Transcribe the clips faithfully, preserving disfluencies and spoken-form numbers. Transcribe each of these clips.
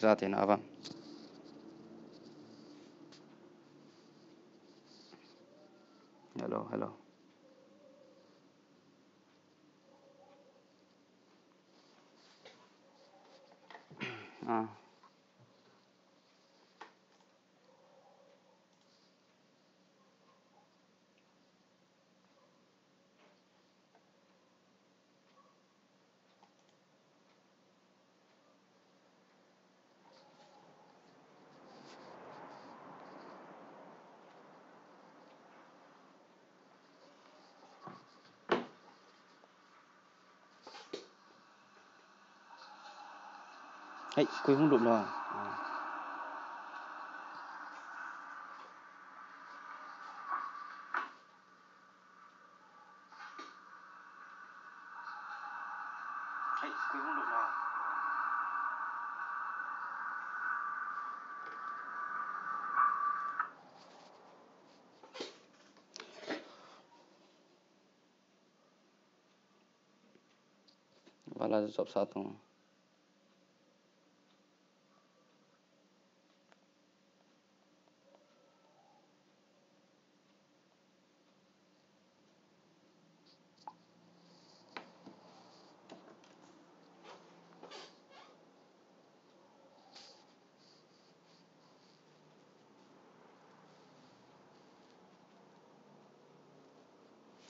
Jate na avam. Hello, hello. Ah. Hei, koi hung lut lo. Hei, koi hung lut lo. Vala jop sa tung.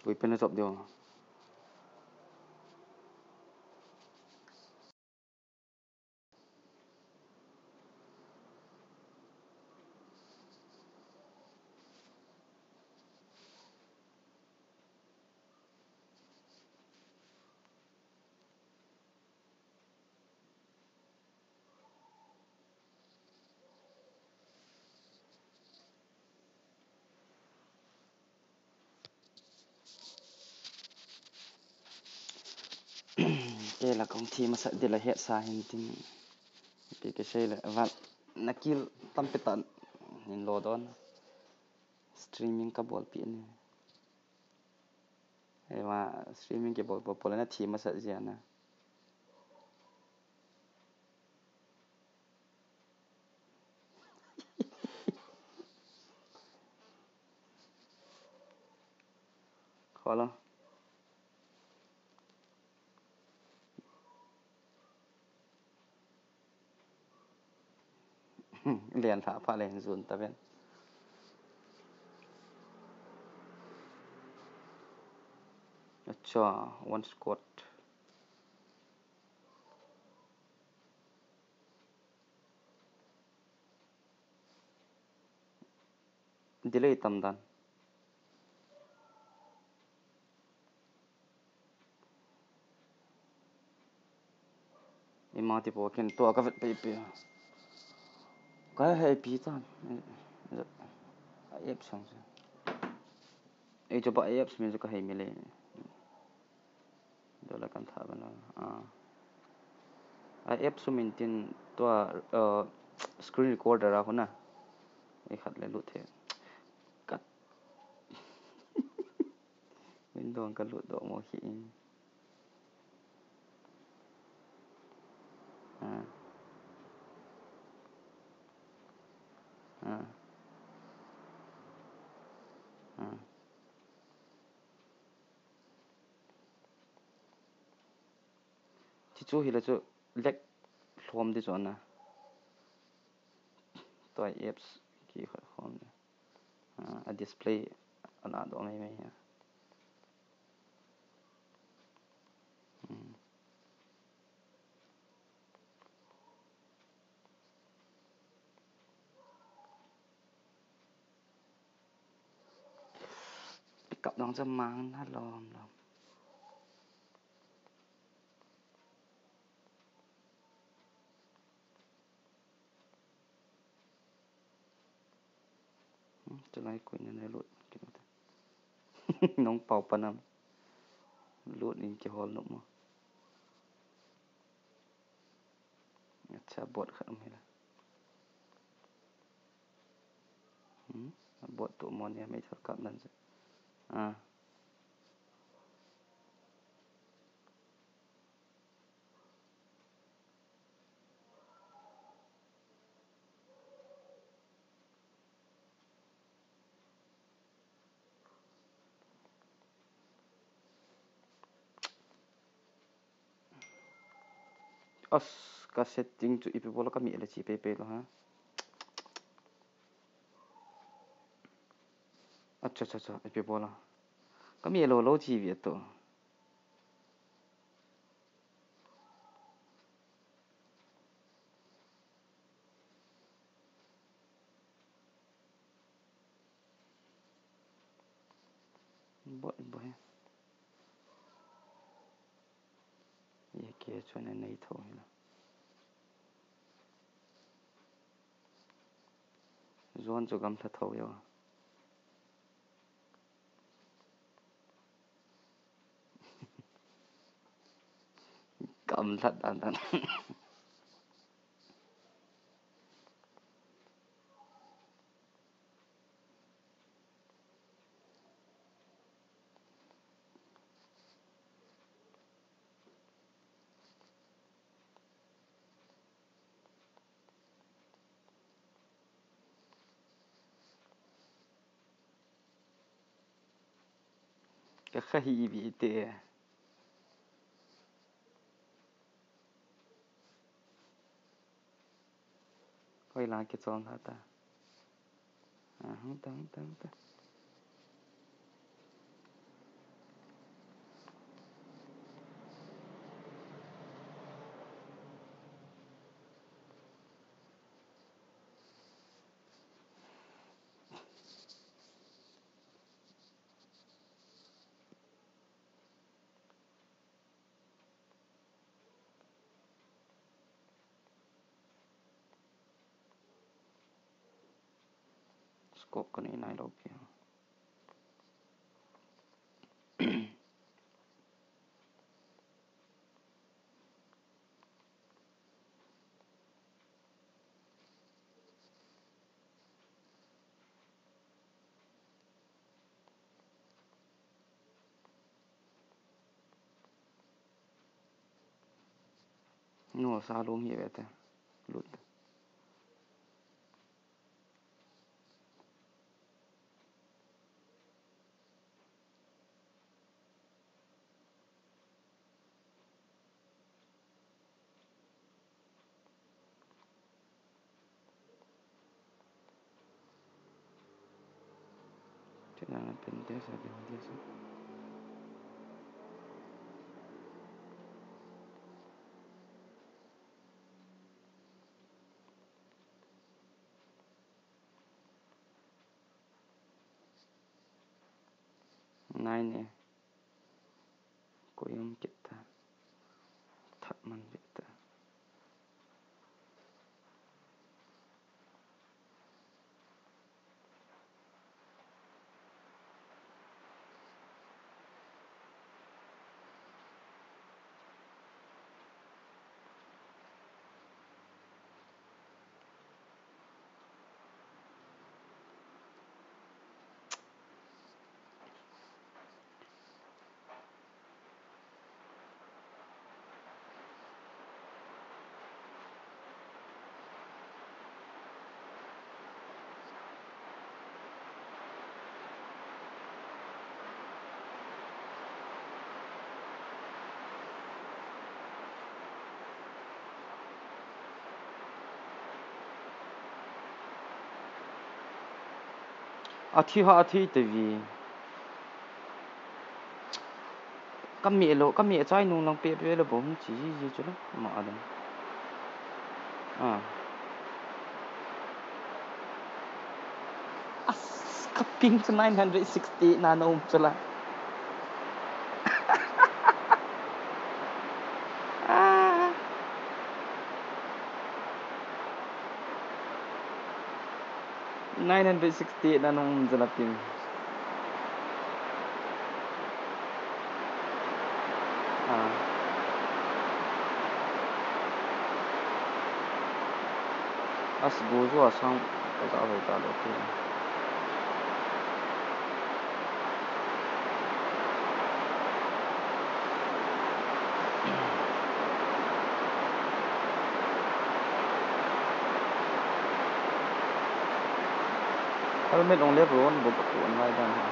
Koi pen a jop diu. Kei la kong thi masat ding la het sa hin tin. Kei kei sei le vat na kil tampi ta hin lo don. Streaming ka bol pi ni. Eima streaming kibol bol bol na thi masat jia na. Kholou. Len lha pha len jun ta ven. Acha, one squad. Delay tam dan. Ima ti po ken to ka vet pe pe. Ka he pi tan. A apps sang sa. Ei cho ba apps mi cho ka he mi le. Dola kan tha bana. Ah. A apps min tin tua, uh, screen recorder a huna. Ei khat le lut the. Kat. Window ka lut do mo hi. Ah. Ah. Ah. Ti chu hile chu lek lhom di chu ana. Tua apps ki khat khom ni. Ah, a display ana do mai mai ya. Hmm. Pickup dong cha mang na lom lom. Hmm, chulai koi na na lut. Nong pau panam. Lut in kihol nom mo. Acha, bot khat um hila. Hmm? Bot tu mo ni, mei thal kap nan se. Ah. As, ka setting chu ipi bola ka mi le chi pe pe lo ha. Acha, acha, acha, ipi bola. Ka mi lo lo chi ve to. Bot, bot. Ye ke chuan a nei tho hi la. Zuan chu gamla tho yo. Gamla dan dan. Ka kha hi i bi te. Hoi la ke chom la ta. Ah, hung ta, hung ta, hung ta. Scope ka nei nai lo pi. No, sa lum hi ve te. Lut. Tina na pin te sa, pin te sa. Nine e. Koi um kit ta. Thak man bit ta. A thi ha, a thi te vi. Ka mi lo, ka mi chai nung lang pe pe le bom chi ji ji chu lo. Ma adam. Ah. As, ka ping chu nine hundred sixty na na um chu la. Ah. Nine hundred sixty-eight na nung jala ping. Ah. As bu ju asang ka ta ve ta lo ping. Helmet ong le ron buk tu an lai dan ha.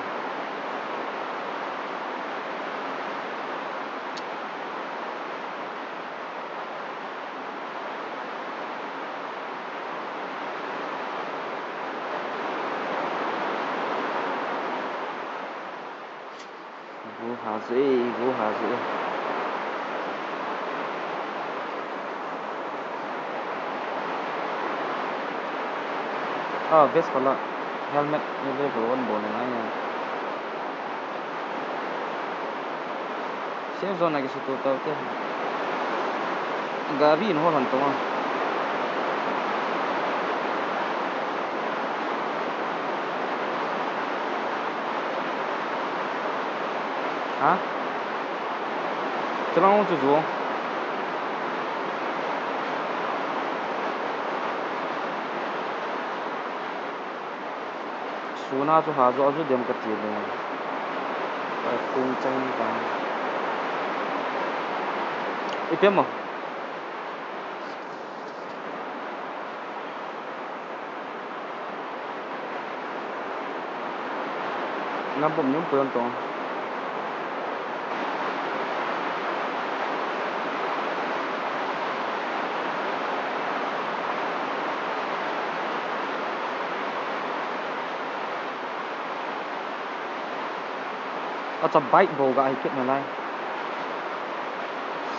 Ha chu e, go ha chu e. Ah, vest phala, helmet ni le go on bon ngai ya. Safe zone a kisuto tau te. Gari in hol han tonga. Ha? Chulang chu chu. Suna chu ha jo ju dem ka ti le. Ka kung chang ta. Ipi mo? Ngam pum nyum puyon tong. Acha bike bou ga hi kit nalai.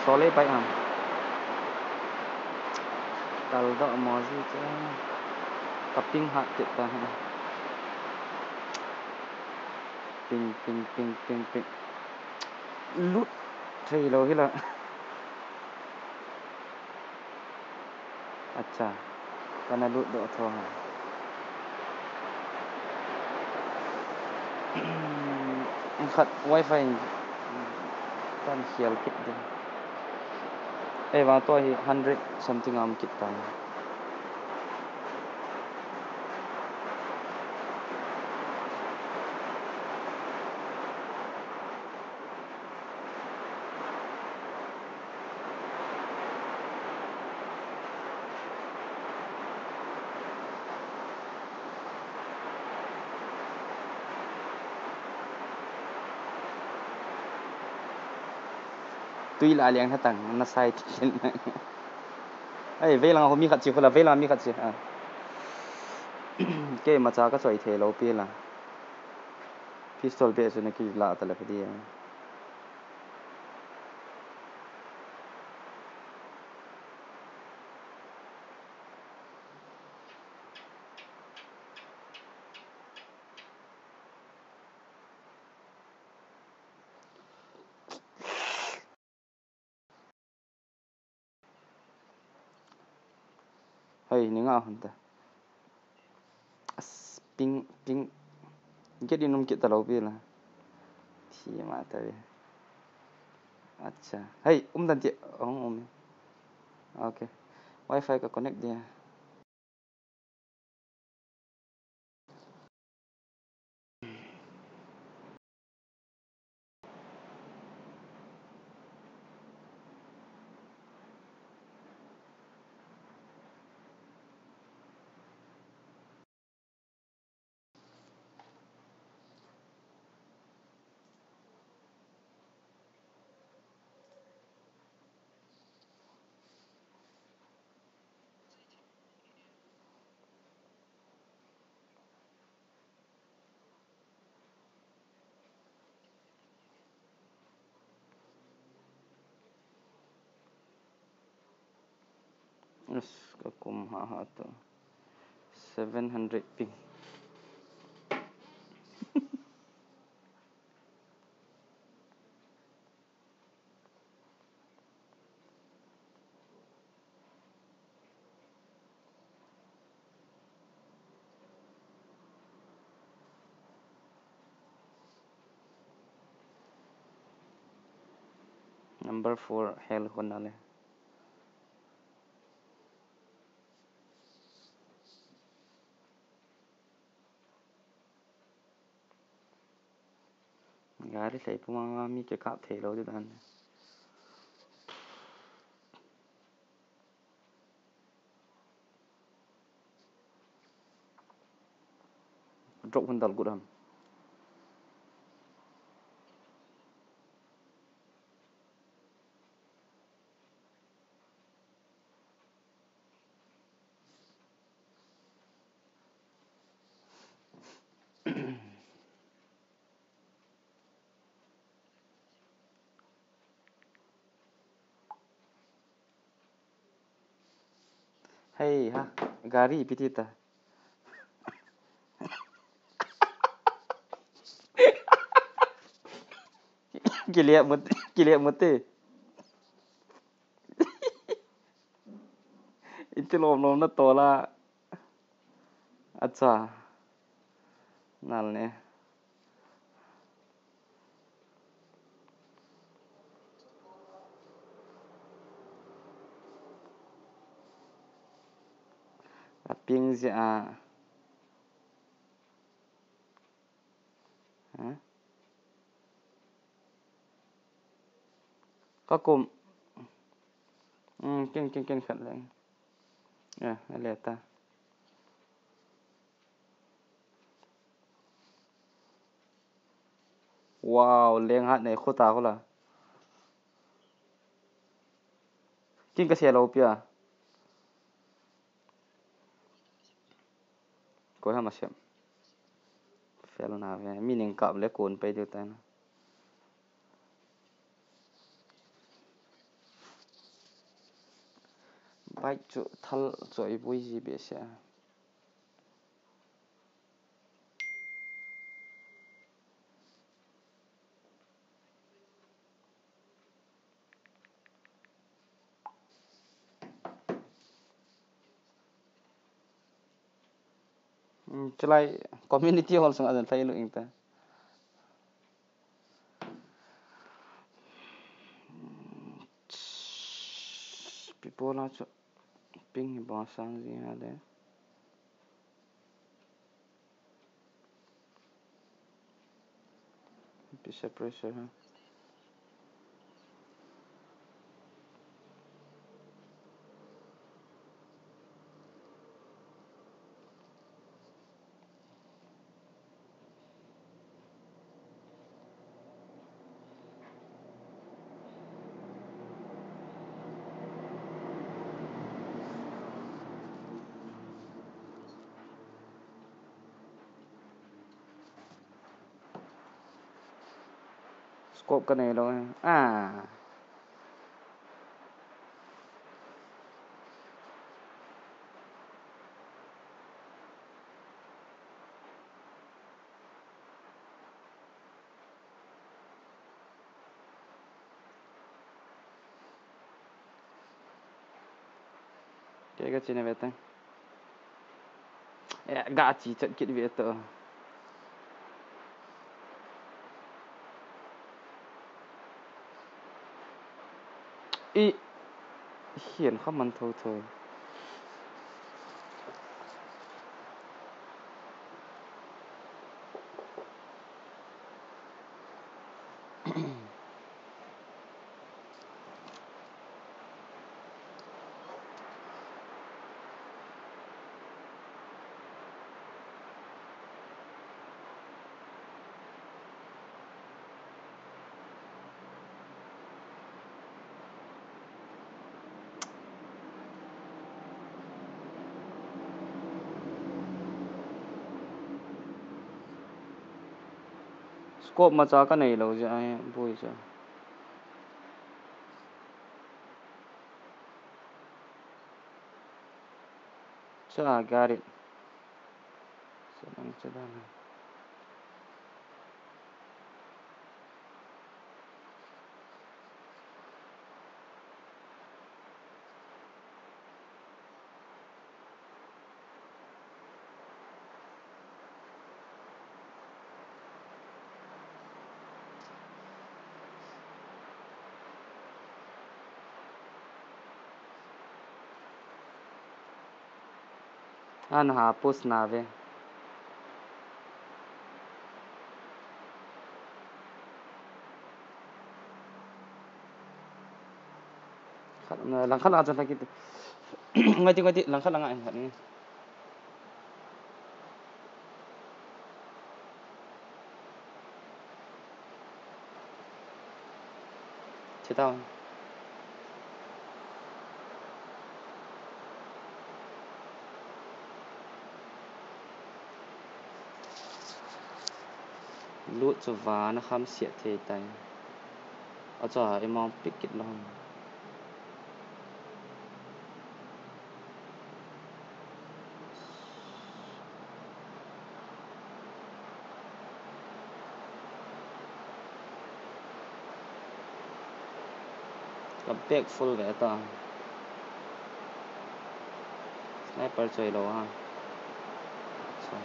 Sole bike ham. Tal do mo ji che. Ka ping hat kit ta ha. Ping, ping, ping, ping, ping. Lut thei lou hi la. Acha. Kana lut doh tho ha. Khat wifi kan khel kit ding. Ei, vang to hi hundred something am kit tai. Tui la liang hatang na sai ti. Ei, veilang ho mi khat chi khula, veilang mi khat chi. Ah. Kei macha ka choi thei lou pi la. Pistol be chu na ki la ta le pha di. Hei, ni nga hon ta. As, ping, ping. Get in um kit ta lou pi la. Thi ma ta ve. Acha. Hei, um dan ti, um, um. Okay. Wi-Fi ka connect dia. Yes, ka kum ha ha to. Seven hundred ping. Number four, hell hon ale. Gari lei puma mi ke kap thei lou di dan. Drop hun dal gut ham. Ei ha, gari ipi ti ta. Kile mut, kile mut te. Iti lom lom na tola. Acha. Nal ne. A ping zia. Ha? Ka kum. Hmm, ken, ken, ken khat leng. Ya, a le ta. Wow, leng hat nei khuta khula. Ken ka se lo pia. Koi ham a sem. Fel na ve. Mi ning kap le kon pai diu tai na. Bike chu thal choi bui ji be se. Hmm, chulai community hall sunga jan lhai lou ing ta. People a chu ping hi bang sang ji ha le. Peer pressure ha. Scope ka nei lou e. Ah. Kei ka chena ve ta. Eh, ga chi chat kit ve ta. I hian kha man tho tho. Scope macha ka nei lou jeh a hi boi chu. Cha gari. Sa nang cha dan. An ha post na ve. Khat, lang khat lang khat lang kit. Ngai ti, ngai ti, lang khat lang ngai khat ni. Che tao. Lut chu vana kham siat thei tai. Acha, i mong pik kit lou. Ka bag full ve ta. Sniper choi lou ha. Acha.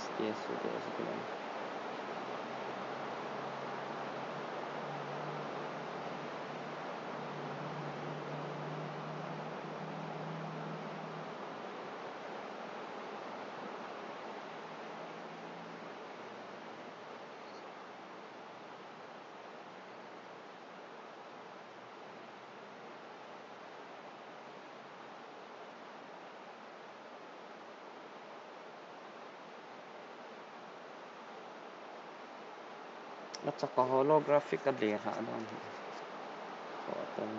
S K S, S K S. Acha, ka holographic ka le lha dan hi. Ko atan.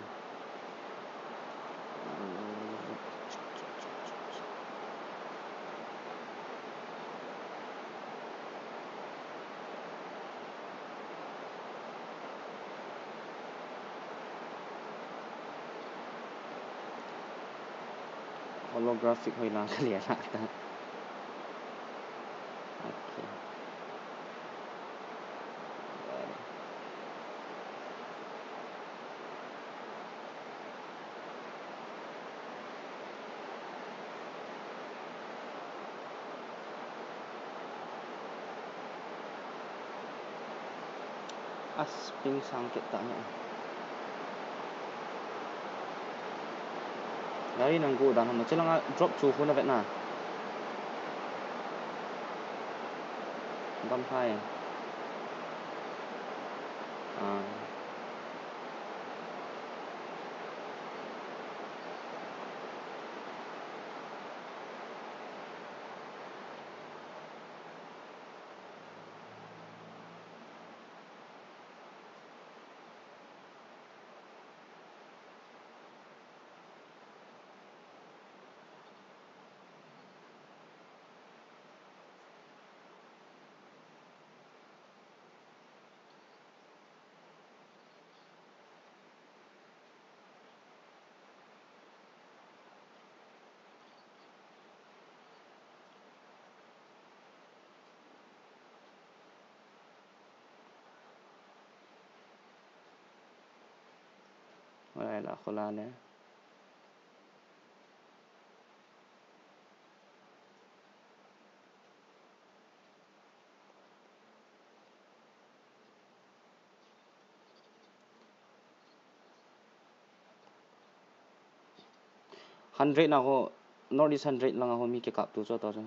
Holographic hoilang ka le lha ta. Okay. As, ping sang kit ta ni. Gari nang gu dan ham, che langa drop chu khu na vet na. Dam phai. Ah. Wala, wala ko la ne. Hundred na ho, North East hundred langa ho mi kikap tu cho ta cho.